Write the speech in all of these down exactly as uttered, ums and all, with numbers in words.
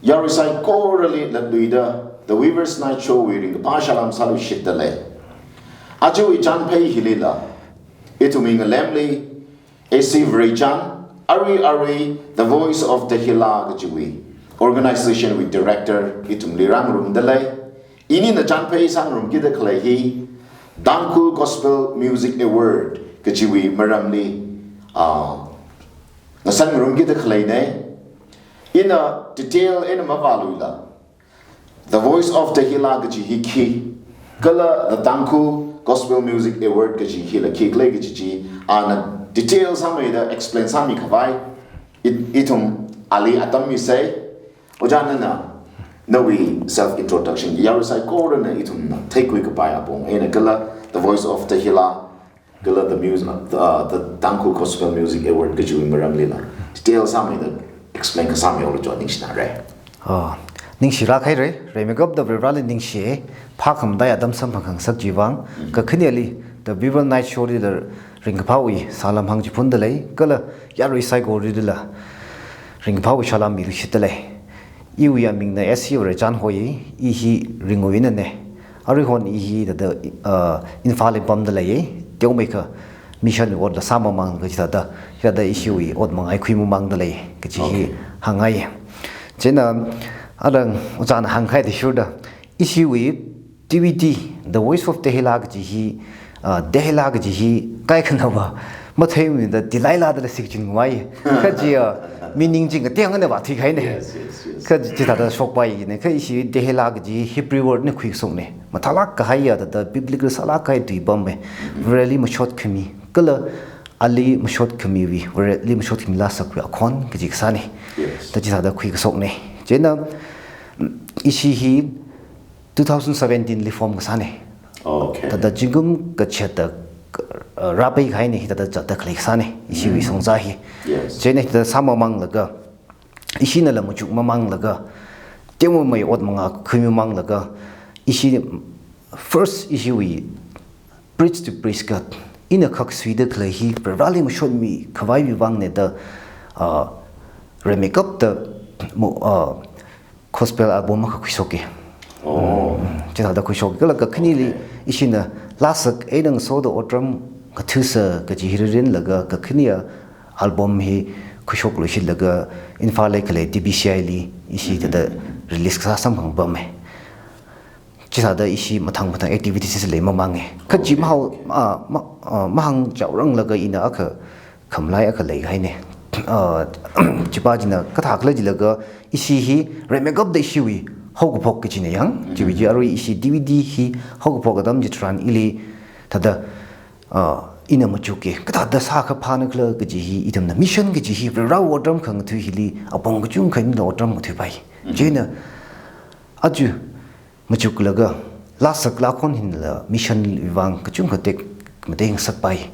Yarui saikorali latluida The Weavers Night Show wui ringkaphā salām sāluishitdalei. Ajawui chānphei hilila, ithumwui ngalemli, A C Vareichan, arui arui The Voice of Tehillah kajiwui organization wui director ithumli rāngarumdalei. Inina chānphei sāngarumkida khalei hi Tangkhul Gospel Music Award kajiwui maramli, ah, ngasan ngarumkida khaleinei. Ina detail eina mavāluila, The Voice of Tehillah kaji hi khi, kala the Tangkhul Gospel Music Award kaji hila khikhala kaji chi, ana detail sāmeida explain sāmikhavai, it-, ithum ali atam misei. Ojā nana, nawui self introduction, yarui saikorana ithumna theikhui kapai apong eina kala The Voice of Tehillah, kala the music, uh, the Tangkhul Gospel Music Award kajiwui maramlila detail sāmeida explain kasāmihaolu jo ningshinare. Oh, ningshilāk haire, rimeikapta Varivarāli ningshi, phākhamataiya atam samphang khangasak chiwui vang, kakhaneli, The Weavers Night Show lila ringkaphāwui salām hāngchiphundalei, kala yarui saikoralila ringkaphāwui salām miluishitdalei. Iwui amingna S C Vareichan hoi, i hi Ringwui einanei. Aruihon i hi thāda, uh, Imphal li pamdalei, teomeikha mission wui otla sāmamang kaji thāda, thāda ishiwui ot mangai khuimamangdalei, kaji hi hāngngai. Chieina, arui ojāna hāngkahai thāda shurda, ishiwui D V D, The Voice of Tehillah kaji hi, uh, Tehillah kaji hi kaikhanava matheimida Delilah dala sikchin ngai. Kaji, uh, meaning chi ngatei ngana vāthuikahainei. Yes, yes, yes. Kaji thāda shokpainei. Kha ishi Tehillah kaji Hebrew word na khuikashoknei. Mathālāk kahaiya thāda biblical sālāk kahai tui pammei. Vareli mashot khami. Kala ali mashot khamiwui, Vareli mashot khami lāsakwui akhon kaji kasānei. Yes. Thāda chithāda khuikashoknei. Chieina, ishi hi two thousand seventeen li form kasānei. Okay. Thāda zingkum kachitta, uh, rāpai kahainei, thāda zatda khalei kasānei, ishiwui songza hi. Yes. Chieina thāda sāmamanglaga, ishinala machukmamanglaga, teomei ot mangai khuimamanglaga, ishi first ishiwui Bridge to Praise God, ina khaksuida khalei hi Varivarāli mashotmikhavaiwui vangnei da, uh, rimeikapta mo-, uh, gospel album akha khuishoke. Oh. Mm, chithāda khuishoke. Kala kakhaneli ishina lāsak eina ngasoda otram ngathasa kaji hi rinlaga kakhanea album hi khuishokluishitlaga Imphal li khalei T B C I li ishi thāda release kasā samphang pammei. Chithāda ishi mathang mathang activities leimamangei. Kha chi mahao, ah, ma-, ah, mahāngchaoranglaga ina akha khamalai akha leihainei. Ah, chipa china kathākhala jilaga ishi hi rimeikapta ishiwui haokaphok kajinei yang. Chiwui chi arui ishi D V D hi haokaphok atam chitharan ili thāda, ah, ina machuke. Kathāda sākha phānakhala kaji hi ithumna mission kaji hi Varivarāwui otram khangathui hili apong kachungkha eina otram ngathuipai. Chieina aja machuklaga, lāsak lākhon hinala mission wui vang kachungkha tekmatei ngasakpai.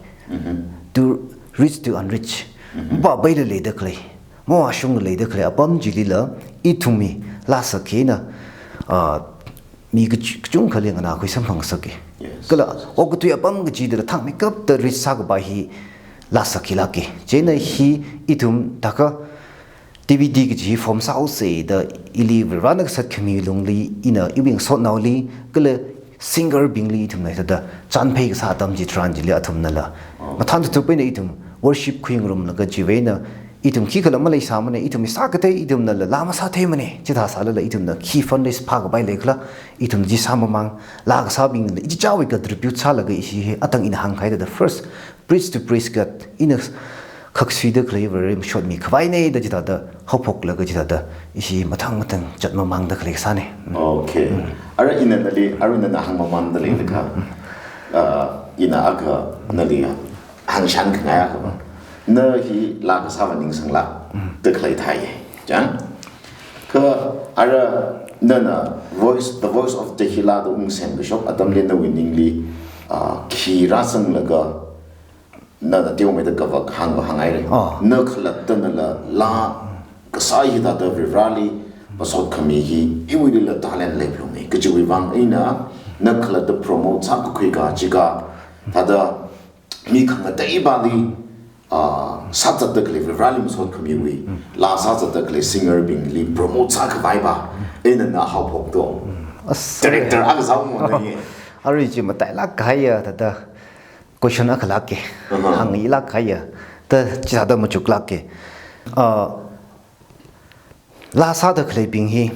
To reach to unreach. Mavāpaila leida khalei, mavāshungla leida khalei apam chilila, ithumwui lāsak hina, ah, mi kach-, kachungkhali nganākhui samphang ngasake. Yes. Kala okathui apam kachida thangmeikapta reach sākapai hi lāsak hilāke. Chieina hi ithum thākha D V D kaji form sāhaosa da ili Varivarāna kasat khami lungli ina iwui ngasotnaoli kala singer bingli ithumna thāda chānphei kasā atam chitharan chili athumnala mathān thukthup eina ithum worship khuingarumlaga chiwui eina ithum khikhala maleisāmanei, ithum sākatei ithumnala laa masātheimanei. Chithā sālala ithumna khi fundraise phākapai leikhala ithum chi sāmamang, laa kasābingla ichichāwui contribute sālaga ishi hi atang ina hāngkahai thāda first Bridge to Praise God, ina khaksuida khalei Vareli mashotmikhavainei da chithāda haophoklaga chithāda ishi mathang mathang zatmamangda khalei kasānei. Okay. Ara ina nali, ara ina nana hāngmamangda leilakha, ah, ina akha nali hāngshan khangai akha va. Na hi laa kasāva ningsanglākda khalei thai. Chang? Kha ara nana Voice, The Voice of Tehillah da ungsemkashok atamli nawui ningli, ah, khi rāzanglaga nana teomeida kavak hāngva hānghaire. Ah. Na khalatta nala laa kasā hithāda Varivarāli masot khami hi iwuilila talent leiphalunge kajiwui vang eina na khalatta promote sākakhui kaji ka thāda mi khangateivali ah, sāzatda khalei Vareli masot khamiwui, laa sāzatda khalei singer bingli promote sākhavai va, eina na haophok to. As, director akha sāmo na ye. Arui chi matailāk kahaiya, thāda question akha lāke. Aha. Hānglāk kahaiya. Thāda chithāda machuklāke. Ah, laa sāda khaleibing hi,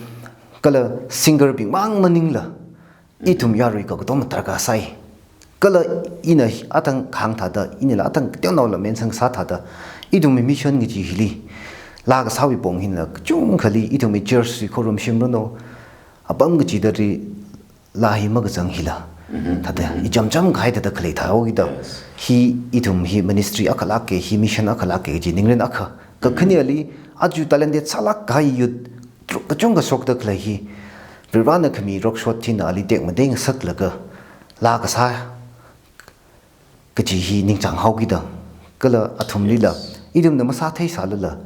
kala singer bing mang maningla, ithum yarui kakatom darkar sai. Kala ina hi athang kahāng thāda, inila athang teonaola mention sā thāda, ithumwui mission kaji hili, laa kasāwui pong hina, kachungkhali ithumwui church wui khorumshim rano, apam kachida ri, laa hi makazang hila. Mhm. Thāda, mhm, ichamcham kahai thāda khalei thāhaokida. Yes. Hi ithum hi ministry akha lāke, hi mission akha lāke kaji ningrin akha. Kakhaneli, aja talented sālāk kahai youth, tru-, kachungkha shokda khalei hi. Varena khami rokshot china ali tekmatei ngasaklaga, laa kasā kaji hi ningchāng haokida. Kala athumlila, yes, ithumna masāthei sālala,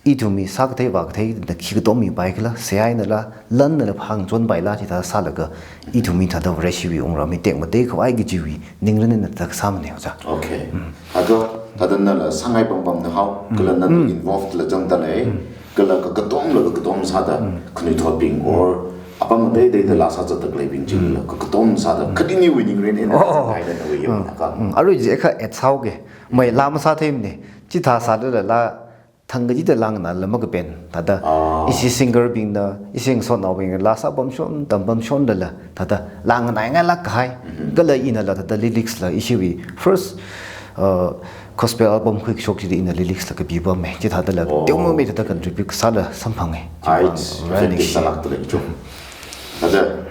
ithumwui sākathei vākatheina khi katom mipai kala, seihā einala, lan einala phangchon paila, chithā sālaga, ithumwui thāda Vareshiwui wungram hi tekmatei khavai kajiwui ningrin eina thāda kasāmane, oja. Okay. Mm. Thāda, thāda nala sāngai pampamna hao, mm, kala nana, mm, involved la zangda lei, mm, kala kakatomla kakatom sāda, mm, khanuithotbing, mm, or apam ateiteida laa sāzatda khaleibing chila, mm, kakatom sāda, mm, khatiniwui ningrin eina, oh, sāngaida nawui, mm, yamna ka. Mm. Arui chi kha add sāhaoke. Mai laa masātheimane. Chithā sālala laa thang kachida laa nganāla makapen. Thāda, ah, ishi singer bingna, ishi ngasotnaobingna, laa sāpamshon, tampamshonlala, thāda, laa nganāngailāk kahai. Mhm. Kala inala thāda lyrics la, ishiwui first, uh, gospel album khuikashok chili ina lyrics la kapipame. Chithādala, oh, teomeimei thāda contribute sāla samphange. Ai, chivang, effective rani sālākda lei chu. Thāda,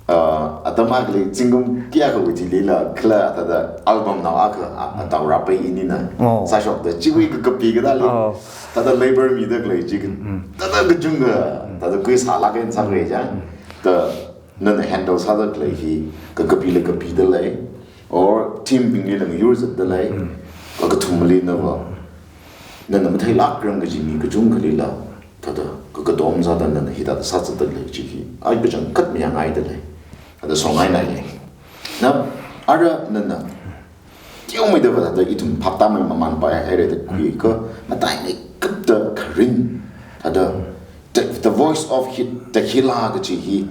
ah, atam akhali zingkum kayākhawui chilila, kala thāda album nao akha, ah, ah, tau rapai inina. Oh. Sāshokda, chiwui kakapi kathāli. Oh. Thāda labor mida khalei chi. Mm. Thāda kachungkha, thāda khuisālāk eina sākhuiya. Mm. Thāda nana handle sāda khalei hi, kakapila kapida lei, or team bingli nang yurzatda lei, mm, kakathumali nava. Nana matheilākra kaji mi kachungkhali la, thāda, kakatom sāda nana hithāda sāzatda lei chi hi, ai kachangkhat mayāngaida lei. Thāda songainaiye. Na, ara nana, teomeida va thāda ithum phaptāmei mamānpai hairada khuiakha, mataimeikapta kharing, thāda, the, the voice of hi, the Hila kaji hi,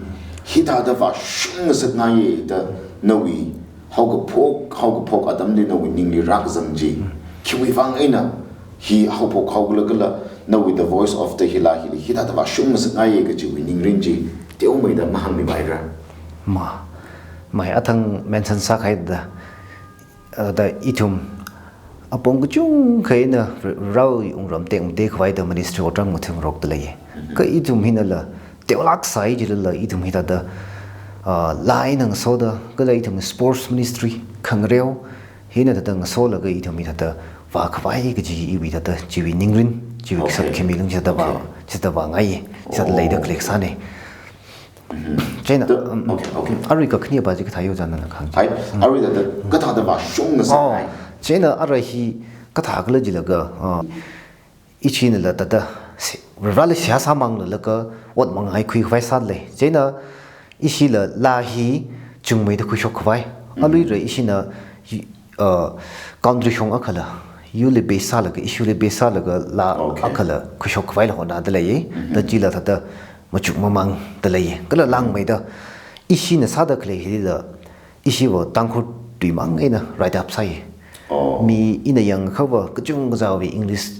hithāda vāshung ngasakngaiye da, nawui, haokaphok, haokaphok atamli nawui ningli rākazang chi. Khiwuivang eina hi haophok haokhala kala nawui The Voice of the Hila hili hithāda vāshung ngasakngaiye kajiwui ningrin chi teomeida mahāngmipaira. Ma, mai athang mention sākahai thāda, uh, thāda ithum apong kachungkha eina Varewui wungram tekmatei khavai thāda ministry otram ngathumrokda leiye. Kha ithum hinala teolāk sāi jilala ithum hithāda, ah, laa eina ngasoda, kala ithum sports ministry, khangareo, hina thāda ngasolaga ithum hithāda vākhavai kaji iwui thāda chiwui ningrin, chiwui, okay, kasat khami lung chithāda vā, okay, chithāda vāngaiye, chithāda, oh, leida khalei kasāne. Mhm. Chieina, thāda, um, okay, okay, arui kakhane pa chi kathā yo chānna khang. Hai, arui thāda, kathāda vāshung ngasakngai. Oh, chieina arui hi kathākhala jilaga, ah, ichinala thāda, se-, Vareli seihā sāmanglaga ot mangaikhui khavai sālei. Chieina ishila laa hi chungmeida khuishok khavai. Mhm. Aluira ishina, uh, country shong akhala, youthli base sālaga, issueli base sālaga laa, okay, akhala khuishok khavaila hotnada leiye. Mhm. Thāda chila thāda machuk mamangda leiye. Kala langmeida ishina sāda khalei hila, ishiva Tangkhul tuimang eina write up sāye. Oh. Mi ina yangkhava kachungkha zawui English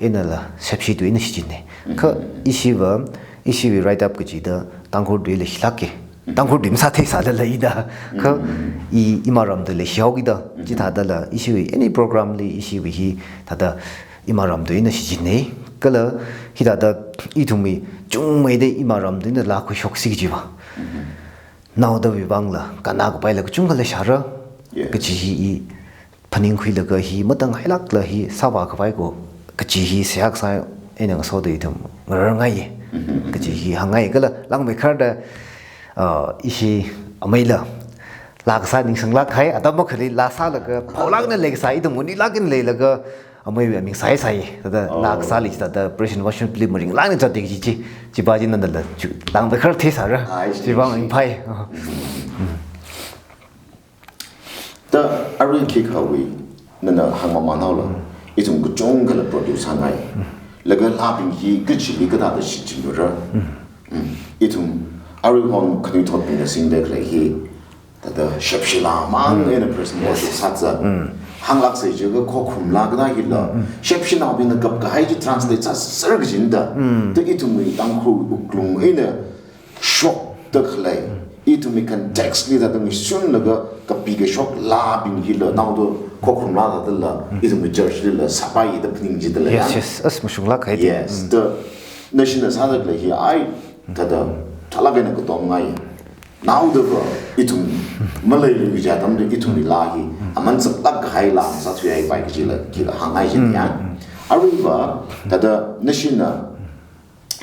einala sepshi tui eina shichinne. Kha, mhm, ishiva, ishiwui write up kachida Tangkhul tuila shilāke. Mhm. Tangkhul tui masāthei sālala ida. Kha, mhm, i, imaram tuila shihaokida. Mhm. Chithādala ishiwui any program li ishiwui hithāda imaram tui eina shichinne. Kala hithāda ithumwui chungmeida imaram tui eina laa khuishoksi kajiva. Mhm. Naodawui vangla, kannā kapaila kachungkha leishāra. Yes. Kaji hi i phaningkhuilaga hi matanghailākla hi sāvākhavai ko, kaji hi seihā kasā eina ngasoda ithum ngararngaiye. Mhm. Kaji hi hāngngai kala langmeikharda, ah, ishi ameila laa kasā ningsanglāk kahai, atam akhali laa sālaga, phaolāk eina leikasā ithum ngunilāk eina leilaga, ameiwui aming sāi sāi, thāda, oh, laa kasāli thāda, praise and worshipli maringlāk eina zatda kaji chi, chiva chi nanala chu, langmeikharda theisāra, ai, chivang ringphai. Mm. Thāda arui khikha wui, nana hāngmamān haola. Mm. Ithum kachungkhala produce sāngai. Laga lābing hi kachili kathāda shichinra. Mm. Ithum arui hon khanuithotbingna singda khalei hi thāda shepshilā mang eina present worship sāza. Hānglāksei chiakha khokharumlā kathā hila. Shepshilābingna kapkahai chi translate sāser kajina da. To ithumwui Tangkhul wuklung eina shokda khalei, ithumwui context li thāda ngasunlaga kapi kashok lābing hila, naoda khokharumlā thādala, ithumwui church lila sāpaida phaning jidala. Yes, ya. Yes, as mashunglāk kahai. Yes, to nashina sāda khalei hi, ai, thāda, thālāk eina katongngai. Naodava, ithum maleilui kaji atamli ithumwui laa hi, aman saklāk kahai laa sāthuihaipai kajila, khila hāngngai jin ya. Aruiva, thāda, nashina,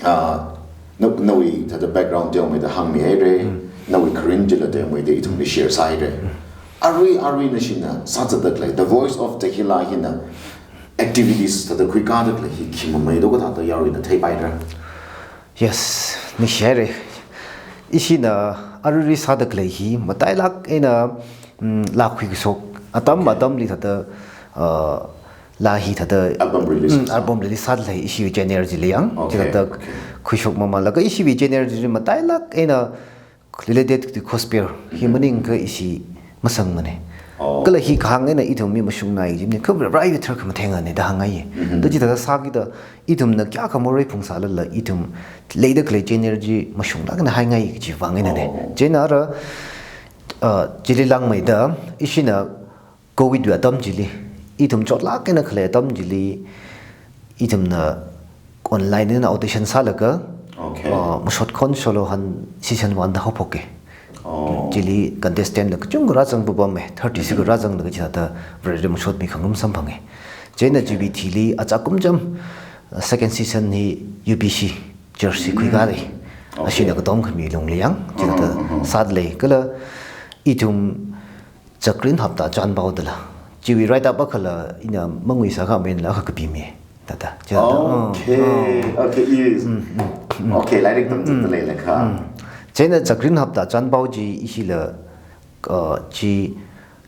ah, na, nawui thāda background teomeida hāngmihaira, nawui kharing chila teomeida ithumli share sāhaira. Arui, arui nashina sāzatda khalei, The Voice of Tehila hina activities thāda khuikāda khalei hi khi mameido kathāda yaruina theipaira. Yes, ningshihaira. Ishina aruirui sāda khalei hi matailāk eina, mm, laa khuikashok atam atamli thāda, ah, laa hi thāda, album release. Mm, album release sāda khalei ishi January chili yang. Okay, thāda okay. Khuishok mamānlaga ishi January chili matailāk eina related to gospel hi maningakha ishi masangmana. Oh. Kala hi kahāng eina ithum mi mashungnai jimni, kha rai tharkhamathenga ne da hāngngai. To chithāda sākida ithumna kayākha morei phungsālala ithum leida khalei January chi mashunglāk eina haingai kaji vang einana. Oh. Chieina ara, ah, chili langmeida ishina Covid wui atam chili, ithum chotlāk eina khalei atam chili, ithumna online eina audition sālaga, okay, ah, Mashotkhon Solohan season one da haophoka. Oh. Chili contestant la kachungkha rāzang papama, thirty six rāzanglaga chithāda Vareli mashotmi khangarum samphanga. Chieina G B T li achākum cham, ah, second season hi U B C jersey khuikāda. Okay. Ashina katomkhami lungli yang, chithāda sādalei. Kala ithum Chakrin Hapta Chanpao dala. Chiwui write up akhala ina mangui sākha menla akha kapimi. Thāda. Chithāda. Okay. Ah, ah. Okay, yes. Okay, lairik tamzatdalei lakha. Chieina Chakrin Hapta Chanpao chi ishila, ah, chi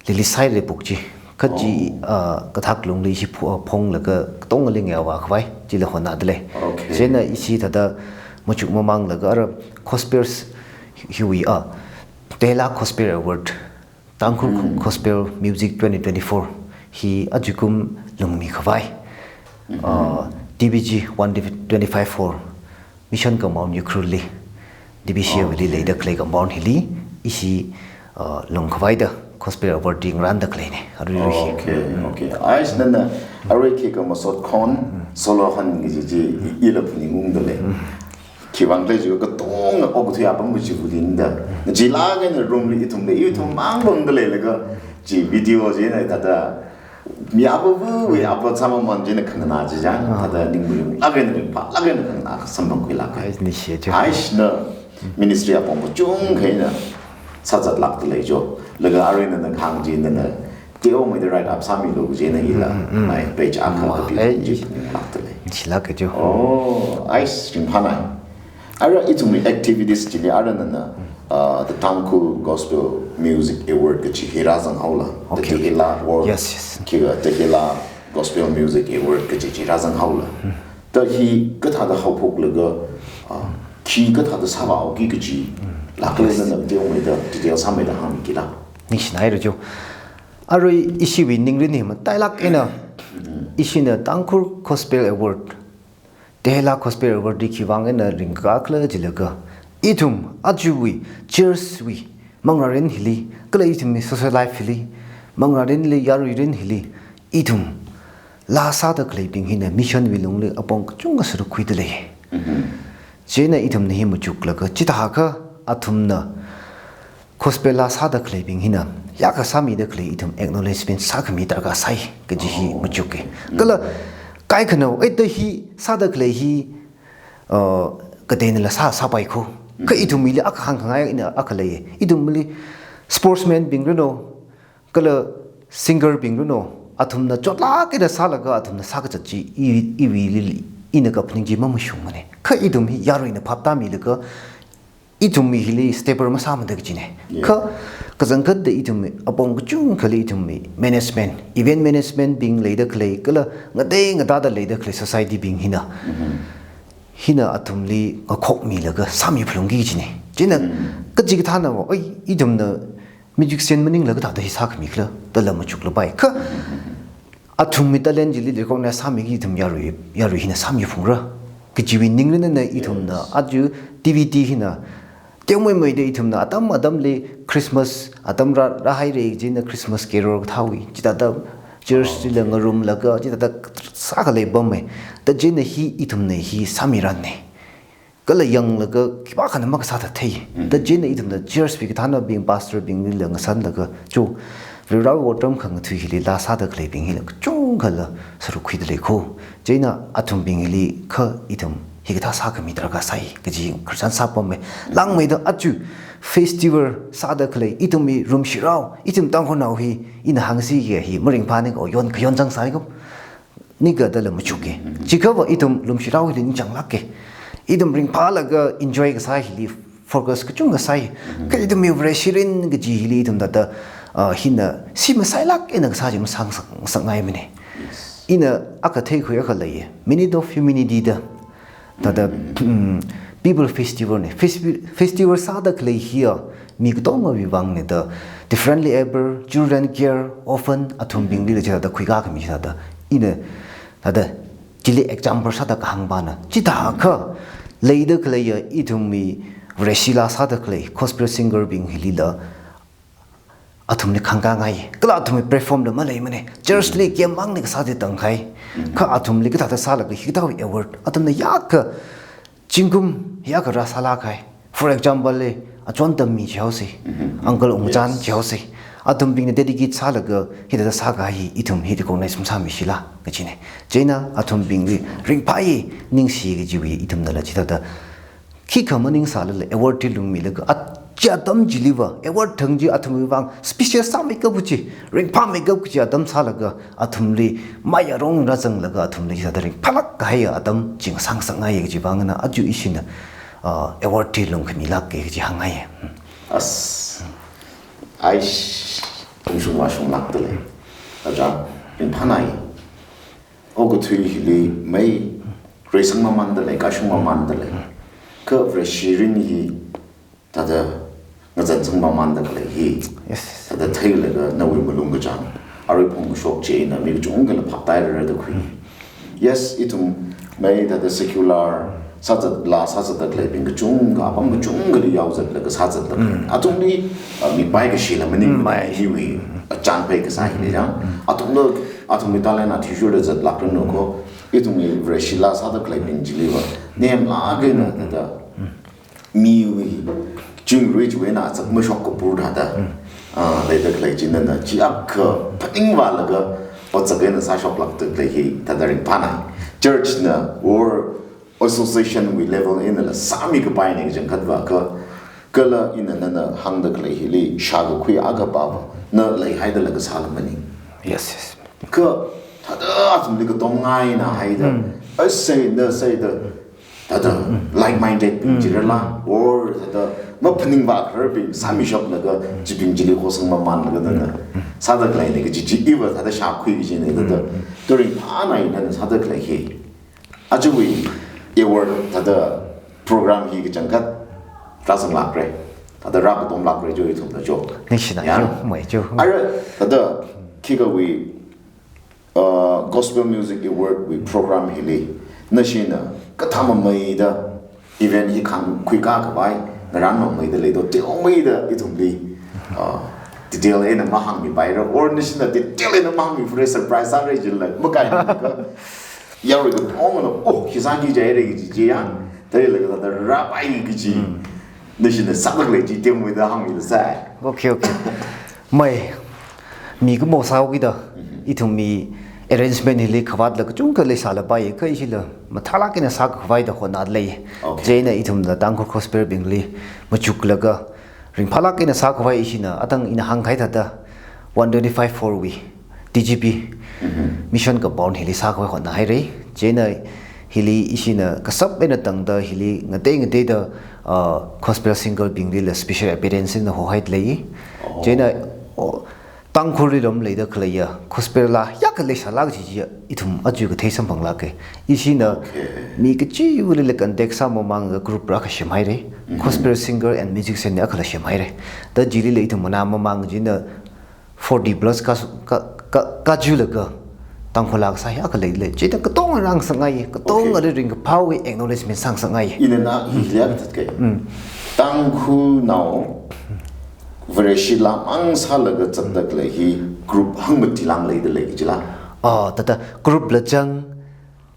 Lily Sai Rebuk chi. Kha chi, ah, kathak lungli ishi pho-, phonglaga katongali ngayāvā khavai. Chila hotnādalei. Okay. Chieina ishi thāda machuk mamānlaga ara gospels hiwui, ah, Tehila Gospel Award. Tangkhul Gospel Music twenty twenty-four hi ajakum lungmi khavai. Ah, T B G one twenty-five for Mission Compound Ukhrul li, D B C A li leida khalei compound hili, ishi, ah, lung khavaida Gospel Award ngarānda khaleina. Aruirui hi. Okay, okay. Aishna na, arui khikha Mashotkhon Solohan kaji chi i, ila phaningungdalei. Khiwuivang khala jiakha katonga okathui apam kaji vulin da. Chilāk eina room li ithumli, ithum mang pamda leilaga, chi video chieina thāda, mi apam vawui apam sāmamān chieina khanganā chi chang, thāda ning muyung lāk eina ringphālāk eina khanganā samphangkhuilāka. Ai, ningshi chi. Aishna ministry apong kachungkha eina sāzatlākdalei jo. Laga aruina nana kahāng chi nana teomeida write up sāmilu kajina ila, mai page akha kapi ai, chi lākdalei. Chilāk kajo. Oh, ai, ringphānai. Ara ithumwui activities chili ara nana, ah, the Tangkhul Gospel Music Award kaji hi rāzanghaola. Okay, okay. The Tehila Award. Yes, yes. Khikha Tehila Gospel Music Award kaji chi rāzanghaola. Ta hi kathāda haophoklaga, ah, khi kathāda sāvāhaoki kaji, lākla nana teomeida, detail sāmeida hāngmikila. Ningshinaira jo. Arui ishiwui ningrin hi matailāk eina, ishina Tangkhul Gospel Award, Tehila Gospel Award hi khiwuivang eina ringkakhala jilaga, ithum ajawui church wui manglārin hili, kala ithumwui social life hili, manglārinli, yaruirin hili, ithum laa sāda khaleibing hina mission wui lungli apong kachungkha sāruk khuidalei. Chieina ithumna hi machuklaga, chithākha athumna gospel laa sāda khaleibing hina, yākha sāmida khalei ithum acknowledgement sākhami darkar sai, kaji hi machuka. Kala kaikhana, ei ta hi sāda khalei hi, uh, kateinala sā, sāpai kho. Kha ithumwuili akha hāngkhangai eina akha lei. Ithumwuili sportsman bing rino, kala singer bing rino, athumna chotlāk eina sālaga athumna sākazat chi, i, iwuili, ina kaphaning chi mamashungmana. Kha ithum hi yaruina phaptāmilaga, ithumwui hili stable masāmada kajina. Yeah. Kha kachangkhatta ithumwui apong kachungkhali ithumwui management, event management bing leida khalei, kala ngatei ngatāda leida khalei society bing hina, hina athumli ngakhokmilaga sāmi phalungki kajina. Chieina kachikathāna va, oi, ithumna musician maningla kathāda hi sākhami khala, dala machuklapai. Kha athumwui talent chili recognize sāmiki ithum yarui, yarui hina sāmi phungra kajiwui ningrinana ithumna, aja T V T hina teomeimei da ithumna atam atamli Christmas atam rā, rāhaira, chieina Christmas carol kathāwui chithāda church chila ngarumlaga chithāda sākhalei pammei. Ta chieina hi ithumna hi sāmiranna. Kala yanglaga khipākhana makasāthat thei. Ta chieina ithumna church wui kathānabing, pastor bingli la ngasanlaga, chu, Varewui otram khangathui hili laa sāda khaleibing hila kachungkhala sāruk khuida lei kho. Chieina athumbing hili kha ithum hikathā sākhami darkar sai kaji khararchan sāpammei. Langmeida aja festival sāda khalei ithumwui Rumshirao, ithum Tangkhulnao hi, ina hāngsi kaji hi maringphāni ko, yon khayon chang sai ko. Nika dala machuki. Chikhava ithum Rumshirao hili ningchānglāka. Ithum ringphālaga enjoy kasā hili focus kachungkha sai. Kha ithumwui Vareshirin kaji hili ithum thāda, ah, hina simasailāk eina kasā chi masāngasak, ngasakngaimana. Ina akha theikhui akha leiya. Minute of Humanity da. Thāda, mm, People Festival na. Festi-, festival sāda khalei hiya mi katongawui vangna da, differently abled, children care, orphan, athumbingli la chithāda khuikā khami chithāda. Ina thāda chili example sāda kahāngpana. Chithākha leida khaleiya ithumwui Vareshi laa sāda khalei gospel singer bing hilila athumli khangkāngai. Kala athumwui platform la maleimana. Church li kemmangli kasā chi tangkahai. Kha athumli kathāda sālaga hikathāwui award athumna yākha zingkum yākha rāsālākhai. For example li, achon tammi jihaosi, uncle ungchan jihaosi, athumbingna dedicate sālaga hithāda sākahai hi ithum hi recognize masāmishila kajina. Chieina athumbingli ringphāya, ningshi kajiwui ithumnala chithāda khikha maningsālala award chi lungmilaga, a, chi atam chiliva award thang chi athumwui vang special sāmeikap kachi, ringphāmeikap kachi atam sālaga athumli mayarong rāzanglaga athumli chithāda ringphālāk kahaiya atam chi ngasāngasakngaiya kaji vangna aja ishina, ah, award chi lungkhamilāka kaji hāngngaiya. As, aish, ungshung vāshunglākda lei. Aja, ringphānai. Okathui hili mei reisangmamānda lei, kāshungmamānda lei. Kha Vareshirin hi thāda ngazansangmamānda khalei hi. Yes. Thāda theilaga nawui malung kachāng, arui phongkashok chieina mi kachungkhala phaptāhaira da khui. Yes, ithum mei thāda secular sāzat, laa sāzatda khaleibing kachungkha, apam kachungkhali yaozatlaga sāzatda khalei. Athumli, ah, mipai kashila maningmana, hiwui achang phei kasā hili chang. Athumla, athumwui talent athishurda zatlākranu ko. Ithumwui Vareshi laa sāda khaleibing chiliva nemlāk eina thāda miwui chingri chiwui eina atsak mashok kapur thāda, ah, leida khalei chi nana chi akha phaningvālaga otsak eina sāshoklākda khalei hi thāda ringphānai. Church na or association wui level einala sāmikapaina kachangkhatva kha, kala ina nana hāngda khalei hili shākakhui akha pava na leihaidalaga sāla maning. Yes, yes. Kha thāda athumli katongngaina haida. Asei na seida. Thāda like-minded bing chirala, or thāda maphaningvā khararbing sāmishoklaga, chibing chili khosangmamānlaga nana sāda khaleina kaji chi iva thāda shākhui kajina thāda. Turing phānai nana sāda khalei hi. Ajawui award thāda program hi kachangkhat rāzanglākra. Thāda rākatomlākra jo ithumna jo. Ningshina jo, mai jo. Ara thāda khikawui, uh, Gospel Music Award wui program hili nashina kathāmameida event hi khangkhuikā khavai, ngarānmameida leido, teomeida ithumli, uh, detail eina mahāngmipaira, or nashina detail eina mahāngmiphalei surprise sāra jilala, makaina ka, yarui katongana, oh, khi sāki jaira kaji chi ya, theilaga thāda rāpai kaji, nashina sāda khalei chi teomeida hāngmila sai. Okay, okay. Mai, mi kamo sāhaokida, ithumwui arrangement hili khavātla kachungkha leisālapai, kha ishila mathālāk eina sākhavai da hotnada lei. Okay. Chieina ithumla Tangkhul Gospel bingli machuklaga, ringphālāk eina sākhavai ishina, atang ina hāngkahai thāda, one twenty-five four wui, T G P, Mission Compound hili sākhavai hotnahaira. Chieina hili ishina kashap eina tangda hili ngatei ngateida, uh, gospel singer bingli la special appearance na hohaida lei. Oh. Chieina, oh, Tangkhulli lam leida khaleiya gospel laa hiyākha leisālāk kaji chi ithum aja kathei samphanglāka. Ishina, okay, mi kachiva̱li la contact sāmamānga group rākha semhaira. Mhm. Gospel singer and musician ni akhala semhaira. Da chili la ithum manā mamāng china forty plus ka, ka, ka, kajilaga Tangkhul laa kasā hiyākha leida lei. Chieina katonga rāngasakngai, katonga, okay, ringkaphāwui acknowledgement sāngasakngai. Ina na hili hiyākha zatkai. Mm. Tangkhulnao Vareshi laamang sālaga zatda khalei hi group hangmati lāng leida lei kajila? Oh, thāda group la zang.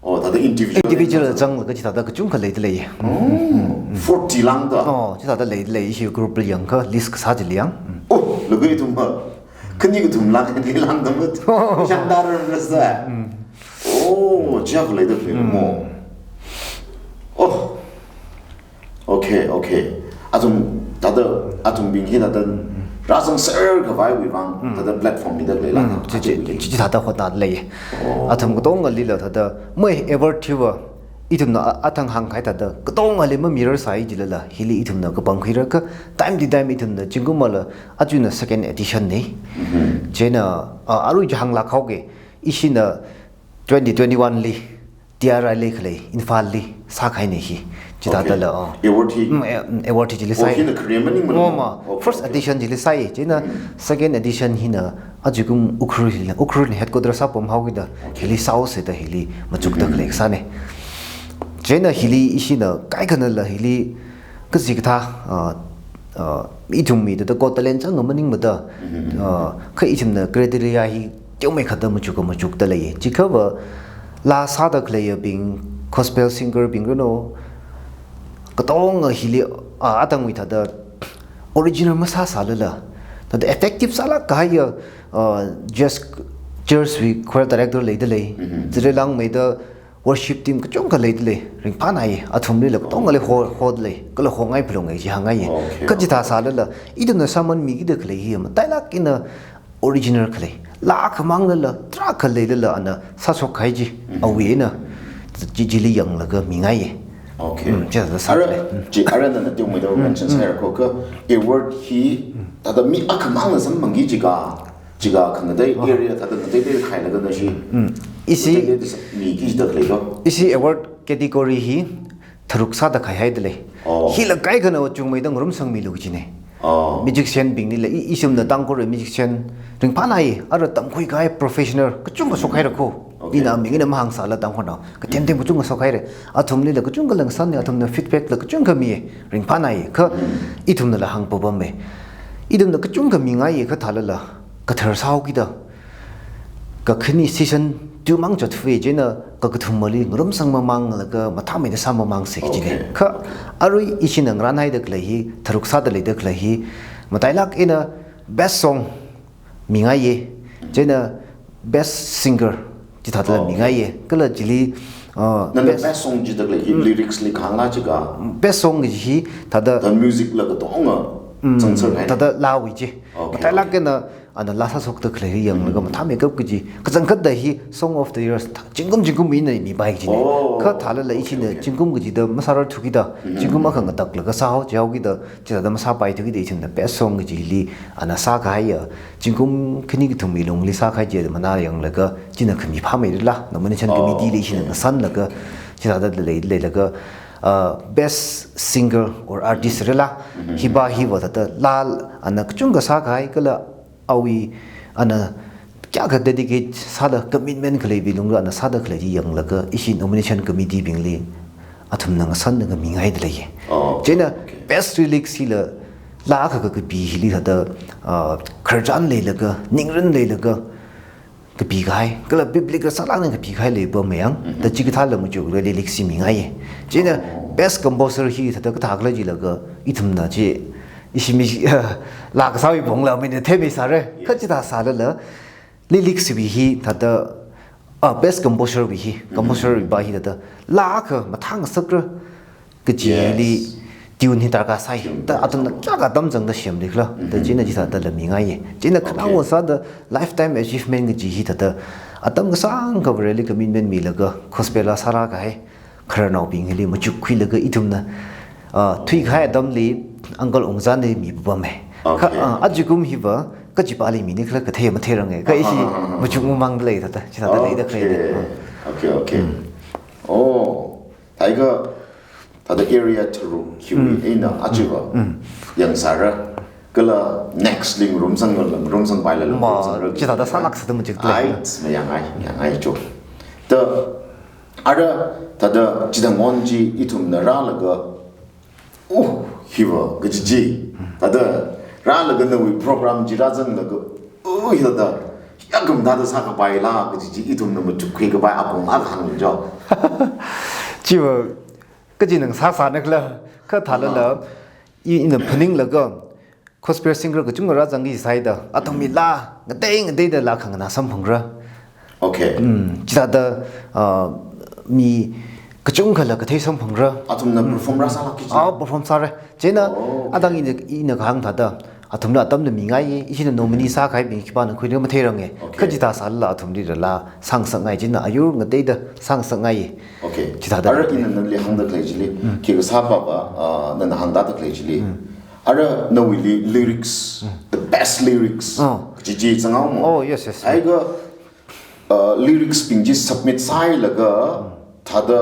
Oh, thāda individual. Individual la zanglaga chithāda kachungkha leida lei. Oh, forty lāngda. Oh, chithāda leida lei, ishi group la yangakha list kasā chili yang. Mm. Oh, laga ithumva khani kathum lāng, khani lāngda mat. Shangdar rasa. Mm. Oh, chiyākha leida khalei mo. Oh. Okay, okay. Athum thāda, athumbing hi thāda rāzangser khavaiwui vang, mm, thāda platform mida khalei lāng. Mm, chi, chi, chi, chi thāda hotnada lei. Oh. Athum katongalila thāda, mai award thiva, ithumna a-, athang hāngkahai thāda, katongali mamirar sāi jilala, hili ithumna kapangkhuira kha, time to time ithumna, zingkumla, ajana second edition ni. Mhm. Chieina, a, arui chi hānglāk haoga, ishina twenty twenty-one li, T R I li khalei, Imphalli sākahaina hi. Chithāda, okay, la, oh. Award hi? Mm, eh, mm, award hi chili, oh, sāi. Hina khare maningmana? Oh, ma. Okay, first, okay, edition chili sāi. Chieina, mm, second edition hina ajakum Ukhrul hili, Ukhrul ni headquarter sāpam haokida, okay, hili sāhaosa da hili machukda, mm-hmm, khalei kasāna. Chieina hili ishina kaikhanala hili kaji kathā, ah, ah, ithum mi thāda Got Talent chang maningmada, mm-hmm, ah, kha ithumna criteria hi teomeikha thāda machuk, machukda lei. Chiakhava laa sāda khaleiyabing, gospel singer bing rano, katonga hili, ah, atangwui thāda original masāsālala, thāda effective sālāk kahaiya, ah, just church wui choir director leida lei. Mhm. Chili langmeida worship team kachungkha leida lei. Ringphānai, athumlila katongali ho, hoda lei. Kala hongai phalungai chi hāngngai. Okay. Kha chithā sālala, ithumna sāman mikida khalei hi matailāk eina original khalei. Laa akhamang lala, tarākha leilala, ana sāshok kahai chi, mhm, awui eina, chi, chili yanglaga mingaiya. Okay. Mm, chithāda sā. Ara, mm, chi, ara nana teomeida, mm, mention, mm, sāhairakha, award hi, mm, thāda mi akhamangna samphangki jiakha, jiakha khangatei, oh, area thāda ngateitei khailaga na shi. Mm. Ishi, ngateitei sa-, miki jida khalei ko. Ishi award category hi, tharuk sāda khaihaida lei. Oh. Hila kaikhana chungmeida ngarumsangmilu kajina. Oh. Musician binglila, i, ithumna Tangkhul musician ringphānai, ara tamkhui kahai professional, kachungkha shokhaira ko. Okay. Ina ming eina mahāngsāla Tangkhulnao. Kathem them kachungkha shokhaira. Athumlila kachungkha langsan ni, athumna feedback la kachungkha mi, ringphānai, kha, mm, ithumnala hāngpapama. Ithumna kachungkha mingaiya kha thālala, kathar sāhaokida. Kakhane season two mang chotfui chieina kakathumali ngarumsang mamanglaga mathāmeida sā mamangsa kajina. Okay. Kha arui ishina ngarānhaida khalei hi, tharuk sāda leida khalei hi, matailāk eina best song mingaiya, chieina best singer chithāda, oh, okay, mingaiya, kala chili, uh, nana best, best song jida khalei hi, mm, lyrics li kahāngla jiakha? Best song kaji hi thāda, thāda music la katonga, mm, zangser hai. Thāda laawui chi. Okay, matailāk, okay, eina ana laa sāshokda khalei hi yanglaga, mm, mathāmeikap kaji. Kachangkhatda hi Song of the Years, zingkum zingkum mina mipai kajina. Oh, kha thālala, okay, ishina, okay, zingkum kajida masārarthukida, mm-hmm, zingkum akha ngataklaga sāhao jihaokida, chithāda masāpaithukida ithumna best song kajili ana sākahaiya, zingkum khani kathumwui lungli sākahai chi mana yanglaga, china khami phāmeirala, nomination, oh, committee li ishina, okay, ngasanlaga, chithāda lei, leilaga, uh, best singer or artist rala, mm-hmm, hiva hiva thāda laa ana kachungkha sākahai kala awui, ana kayākha dedicate sāda, commitment khaleiwui lungla ana sāda khalei chi yanglaga, ishi nomination committee bingli athumna ngasanlaga mingaida lei. Oh, chieina, okay, best lyrics hila, laa akha kakapi hili thāda, ah, khararchan leilaga, ningrin leilaga kapikahai, kala biblical sālāk eina kapikahai leipamma yang, mm-hmm, thāda chikathāla machukla lyrics chi mingaiya. Chieina, oh, best composer hi thāda kathākhala jilaga, ithumna chi, ishi mi, laa kasāwui pongla mina theimeisāra. Yes. Kha chithā sālala, lyrics wui hi thāda, ah, best composer wui hi, mm-hmm, composer wuiva hi thāda, laa akha mathāngasakra kajili, yes, tune hi darkar sai. Tune. Thāda athumna kayākha atam zangda semlikhala. Thāda, mm-hmm, chieina chithādala mingaiya. Chieina, okay, khanang sāda lifetime achievement kaji hi thāda, atam kasāngkha Vareli commitment milaga, gospel laa sārākahai khararnaobing hili machukkhuilaga ithumna, ah, thuikahai atamli Uncle Ongzanli mipapam e. Kha, Okay. ah, ajakum hiva kachipāli mini khala kathei matheirang e. Kha ishi Ah, ah, ah, ah. machuk mamang lei thāda, chithāda leida khalei Okay. de. Okay, okay. Oh, thākha, thāda area tharuk hiwui eina achiva yangsāra. Kala next li ngarumsang, ngarumsang paila, Ma, ngarumsang ra. chithāda sālāk sāda machuk lei. Ai, mayangai, yangai cho. Da, ara, thāda chithāngon chi ithumna rālaga, uh, hiva kaji chi. Thāda rālaga nawui program chi rāzanglaga, uh, hithāda, ya kam thāda sākapaila kaji chi ithumna machukkhui kapai apong akha hānglu cho. Chiva, kaji nang sāsāna khala, kha thālala, i, ina phaninglaga, gospel singer kachungkha rāzangki sāhaida, athumwui laa, ngatei ngateida laa khanganā samphangra. Okay. Hmm, chithāda, ah, mi kachungkhala kathei samphangra. Athumna perform rāsālākki chi? Ah, perform sāra. Chieina Oh, okay. adang ina, ina kahāng thāda, athumla atamna mingai, ishina nominee sākahaibing khipāna khuira matheirang e. Okay. Kha chithā sālala athumlila laa sāngasakngai, chieina ayur ngateida sāngasakngai. Okay. Chithāda Ara khalei. ina nali hāngda khalei chili, khi kasā papa, ah, nana hāngda khalei chili. Ara nawuili lyrics, the best lyrics. Oh. Chi chi zanghaomo. Oh, yes, yes. Haiga, uh, lyrics bing chi submit sāhailaga, thāda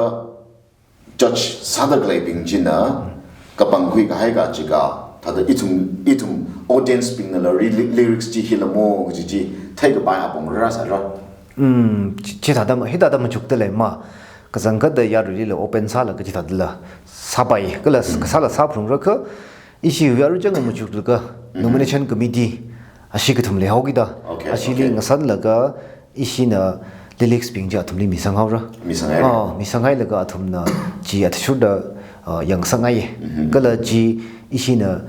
judge sāda khaleibing china, kapangkhui kahai kachika, thāda ithum, ithum audience bingnala ri-, lyrics chi hilamo kaji chi theikapai apong rāsāra. Hmm, chi, chithāda ma, hithāda machukda lei ma. Kazang kathāda yaruilila open sālaga chithādala sāpai, kala kasāla sāphalungra kha, ishi yarui chang machuklaga, nomination committee, ashi kathum leihaokida, Okay, ashili okay. ngasanlaga, ishina lyrics bing chi athumli misanghaora. Misanghaira. Ah, misanghailaga athumna chi athishurda, ah, yangsakngai. Kala chi ishina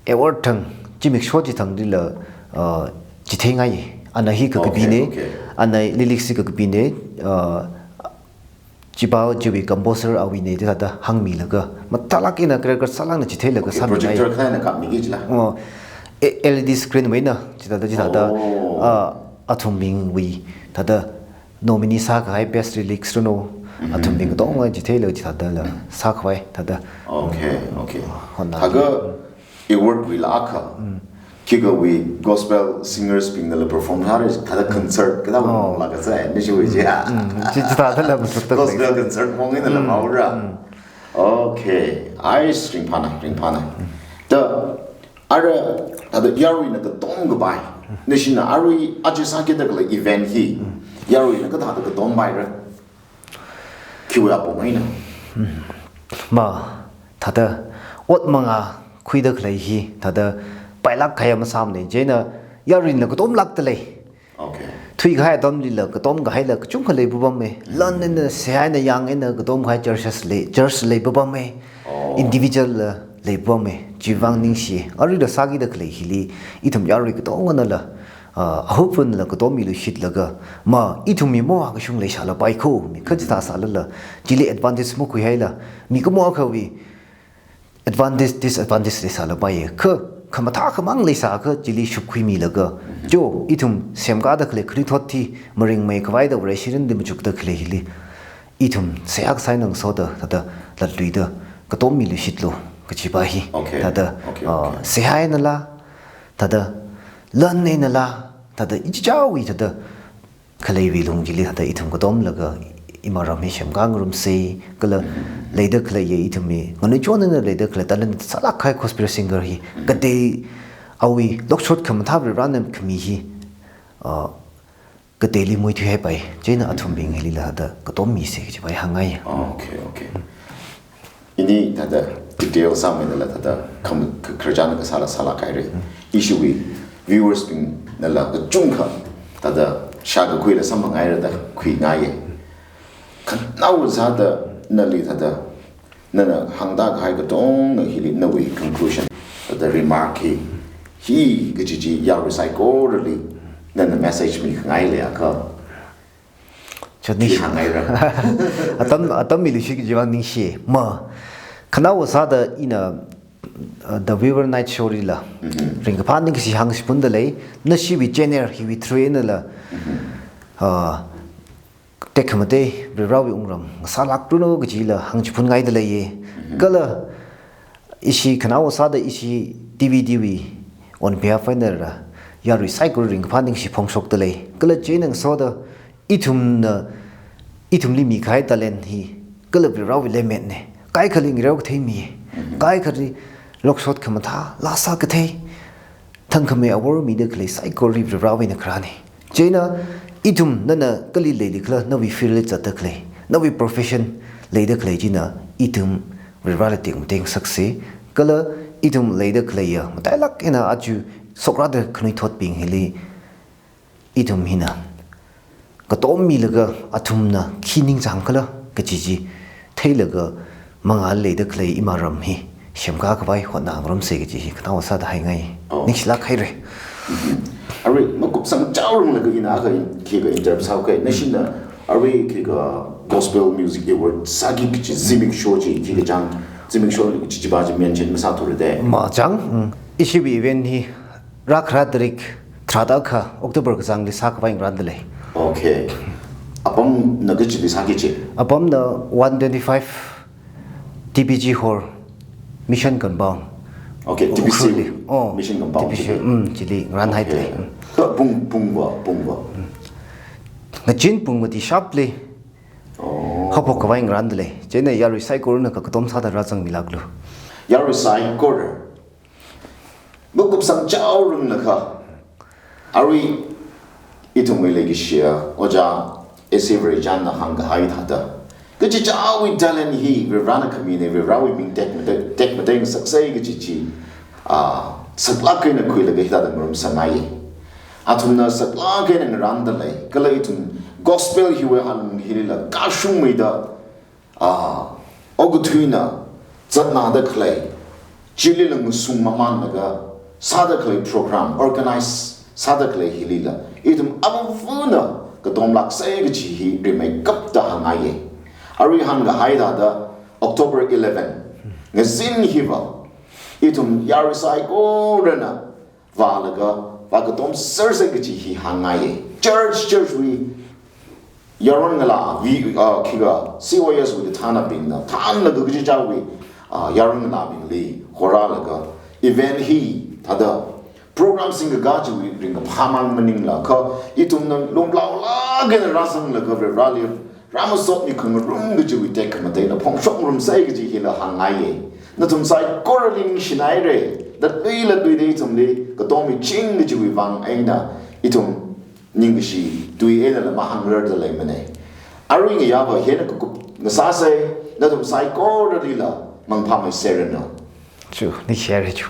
award thang, zimiksho chithanglila, ah, chitheingai. Ana hi kakapine, Okay, okay. ana lyrics hi kakapine, ah, chipā chiwui composer awuine da thāda hāngmilaga, mathālāk eina kar kar sālākna chitheilaga Okay, sāmingai. projector khalaina kapmiki chila. Oh, e-, L E D screen wui eina, chithāda, chithāda, Oh. ah, athumbingwui, thāda nominee sākahai best lyrics runo, athumbing katonga chitheilaga chithādala sākhavai, thāda. Okay, okay. Honna. Thākha, award wuila akha. Khikawui gospel singers bingnala perform sāra, thāda concert, kathā Oh. wui laga sāi, nishiwui chi ya. Mm, chi, chithādala machukda Gospel lei. concert mong einala maora. Okay, ai ringphāna, ringphāna. Da, ara, thāda yaruina katom kapai. Nishina arui aja sākida khalei event hi. Yaruina kathāda katom paira. Khiwui apong eina. Ma, thāda ot manga khuida khalei hi, thāda pailāk kahai masāmane, chieina yaruina katomlākda lei. Okay. Thuikahai atamlila katomkahaila kachungkha leipapame. Lan eina, seihā eina, yang eina katomkahai churches lei, church leipapame. Oh. Individual la leipapame. Chiwuivang ningshi. Aruila sākida khalei hili, ithum yarui katonganala, ah, ahupunla katommiluishitlaga, ma, ithumwui moa kashung leisālapai kho, mi kachithā sālala, chili advantage makhuihaila, mikumo akhawui advantage, disadvantage leisālapai, kha, khamathā khamang leisākha, chili shupkhuimilaga, jo, ithum semkāda khalei khanuithot hi, maringmei khavaida Vareshi rinli machukda khalei hili, ithum seihā kasā eina ngasoda, thāda latluida, katommiluishitlu, kajipa hi, Okay, thāda, okay, ah, okay. seihā einala, thāda, lan einala, thāda, ichichāwui, thāda, khaleiwui lung chili, thāda, ithum katomlaga, imaram hi semkā ngarumsa, kala, leida khaleiya ithumwui, nganuichon eina leida khalei talent sālāk kahai gospel singer hi, katei, awui, lokshot khamathā Varena khami hi, ah, kateili muithuihaipai, chieina athumbing hilila thāda katommise kajipa hi hāngngai. Okay, okay. Ini thāda detail sāmeinala thāda kham-, kha-, khararchan kasāla sālāk haira. Ishiwui viewers bingnala kachungkha thāda shākakhuila samphangngaira da khuingaiya. Khanaowa sāda nali thāda nana hāngda kahai katonga hili nawui conclusion, the remark hi, hi kaji chi yarui saikorali nana message mikhangai leiakha. Chani. Khi hāngngaira. Atam, atam miluishi kajiwui vang ningshi. Ma, khanaowa sāda ina, uh, The Weaver Night Show lila. Mhm. Ringkaphā ningshi hāngshipunda lei. Nashiwui channel hiwui through einala. Mhm. Uh, tekhamatei, Varewui wungram, ngasālākluno kajila hāngchiphunngaida leiya. Mhm. Kala, Ishi khanaowa sāda ishi T V D wui on behalf eina rā, yarui saikora ringkaphā ningshi phongshokda lei. Kala chieina ngasoda ithumna, ithumli mikahai talent hi, kala Varivarawui lemmetna. Kaikhali ngareo kathei mi, kaikhali lokshot khamathā, laa sākathei, thangkhamei awor mida khalei saikora Varivarawui eina kharāna. Chieina ithum nana kali leilikhala, nawui field li zatda khalei, nawui profession leida khalei china ithum Varivarali tekmateng sāsa, kala ithum leida khaleiya matailāk eina aja shokrāda khanuithotbing hili ithum hina katom milaga athumna khi ningchāngkhala kaji chi theilaga mangāli leida khalei ima ram hi semkā khavai hotnā ngarumsa kaji hi khanaowa sāda haingai. Oh. Ningshilāk haira. Arui makupsang chaoranglaga ina akha in, khikha interrupt sāuka. Nashina arui khikha Gospel Music Award sāki kaji zimiksho chi, khikha chang zimiksho chi chiva chi mention masāthura de. Machang, mm. Ishiwui event hi rākharā tarik tharāda akha October kazangli sākhavai ngarānda lei. Okay. Apamna kachili sāki chi? Apamna one twenty-five T B G Hall, Mission Compound. Okay, T B C Ukhrulli. Oh, Mission Compound T B C, chili. Mm, chili ngarānhaida lei. Okay. Mm. Kha pung, pung va, pung va. Ngazin pung mati sharply. Oh. Haophok khavai ngarānda lei. Chieina yarui saikorana kakatom sāda rāzangmilāklu. Yarui saikora makupsang chaoranglakha, arui ithumwui leikashiya Ojā S A Varechanna hāngkahai thāda, kachichāwui talent hi Varivarana khamina, Varivarawui ming tekmate-, tekmateng sāsa kaji chi, ah, saklāk eina khuilaga hithāda ngarumsangngaiya. Athumna saklāk eina ngarānda lei, kala ithum gospel hiwui alung hilila kashungmeida, ah, okathuina zatnāda khalei, chilila ngasung mamānlaga sāda khalei program, organize sāda khalei hilila ithum avāvana katomlāksa kaji hi rimeikapta hāngngaiya. Arui hāngkahai thāda October eleven, ngazin hiva ithum yarui saikorana vālaga, vākatom sārsa kaji hi hāngngaiya. Church, church wui yaron ngalāwui, ah, khikha C O S wui kathānabingna thānlaga kachichāwui, ah, yaron ngalābingli horālaga event hi thāda program singkakā chiwui ringkaphā mang maningla, kha ithumna lumlaolāk eina rāzanglaga Varivarali rāmasotmi khangarum kajiwui tekhamatei eina phongshok ngarumsa kaji hila hāngngaiya. Nathum saikorali ningshinaira. Latluila luida ithumli katom miching kajiwui vang eina ithum ningkashi tui einala mahāngrarda leimana. Arui ngayā va hina kakup ngasāsa, nathum saikoralila mangphāmeiseranu. Chu, ningshihaira chu.